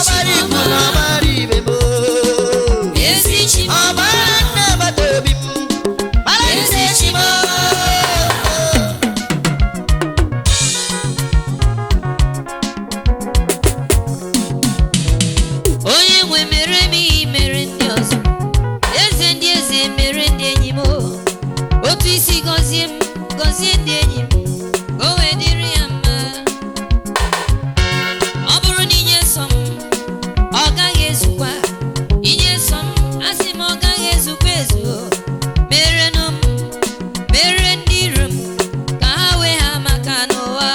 Ọgbara ikwu na ọgbara ibe m. Ezi chi m ọma. Ọgbara nne agbata obi m. Gbara nne Ezi chi chi m m. ọma. Onye nwe mere m ihe mere ndị ọzọ, eze ndị eze mere ndị enyi m o. Otu isi gọzie m, gọzie ndị enyi m, ka o wee dịrị ya mma. Ọ bụrụ na inye sọ m, ọ gaghị ezukwa. Inye sọ m, asị m ọ gaghị ezukwa ezu o. Merenụ m, mere ndị iro m, ka ha wee ha maka n'ụwa.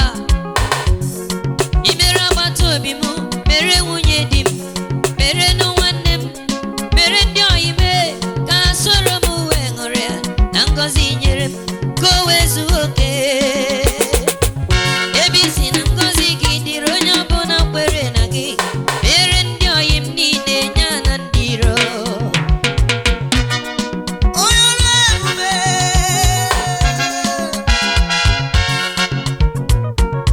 Imere agbata obi m, mere nwunye di m, mere nụ nwanne m, mere ndị ọyị m, ka ha soro m wee ṅụrịa na ngọzi nyere m, ka o wee zuo oke. Ebe isi na ngọzi gị dịrị onye ọbụla kwere na gị, mere ndị ọyị m niile nya na ndị iro. Onye ọrụ ebube.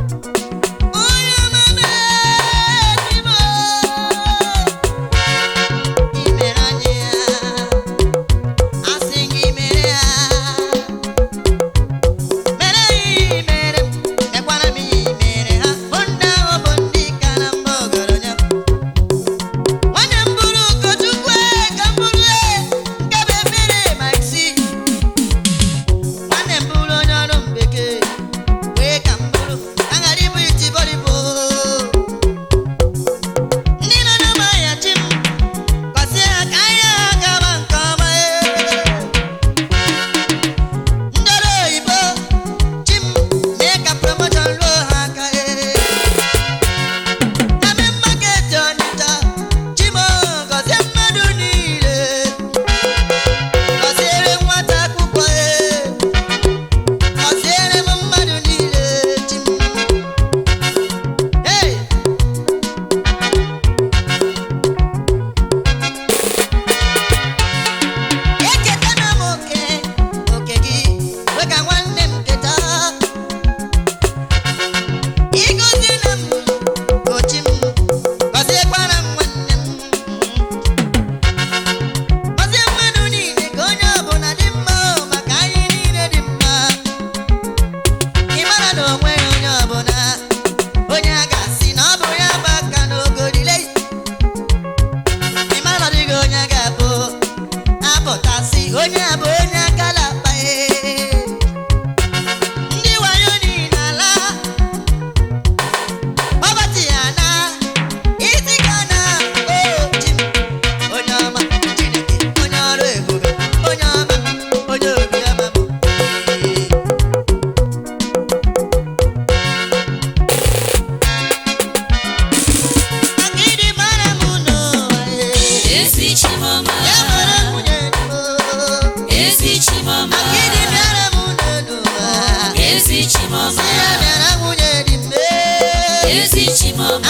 Onye ọma m i mere anyị ya, asị gị mere ya, mere ihe i mere m, mekwara m ihe i mere ha, bụ ndị ahụ bụ ndị ka na mba ọgaranya. Nwanne m bụrụ ụkọchukwu ka m bụrụ nke bụ ebere ma isi. Nwanne m bụrụ onye ọrụ mbekee, wee ka m bụrụ ka m ghara ịbụ itibọrịbọ. Ndị nọ n'ụmụ ahịa chi m, gọzie ha ka ahịa ha gawa nke ọma. Ndị ọrụ oyibo chi m, mee ka promotion ruo ha aka. Na main market Ọnịcha, chi m gọzie mmadụ niile. Gọziere nwata akwụkwọ gọziere m mmadụ niile chi m. Hey! Eketana m oke, oke gị, kwe ka nwanne m keta. Ịgọziela m, gochi m, gọziekwara m nwanne m. Gọzie mmadụ niile ka onye ọbụla dị mma o, maka anyị niile dị mma. Ị mara na o nweghị onye ọbụla, onye a ga-asị na ọ bụ ya bụ aka n'ogorile. Ị mara na ọ dịghị onye a ga-abụ apụtasị onye a bụ onye aka na-akpa ee. Ndị wayo niile ala, ọbati ya na, isi ka na, o chi m. Onye ọma Chineke, onye ọrụ ebube, onye ọma, onye obiọma m. Maka ịdị mara m n'ụwa, ee. Ezi chi m ọma. Ya mara nwunye m, oo. Ezi chi m ọma. Maka ịdị bịara m n'ụwa. Ezi chi m ọma. Sị ya bịara nwunye di m, ee. Ezi chi m ọma.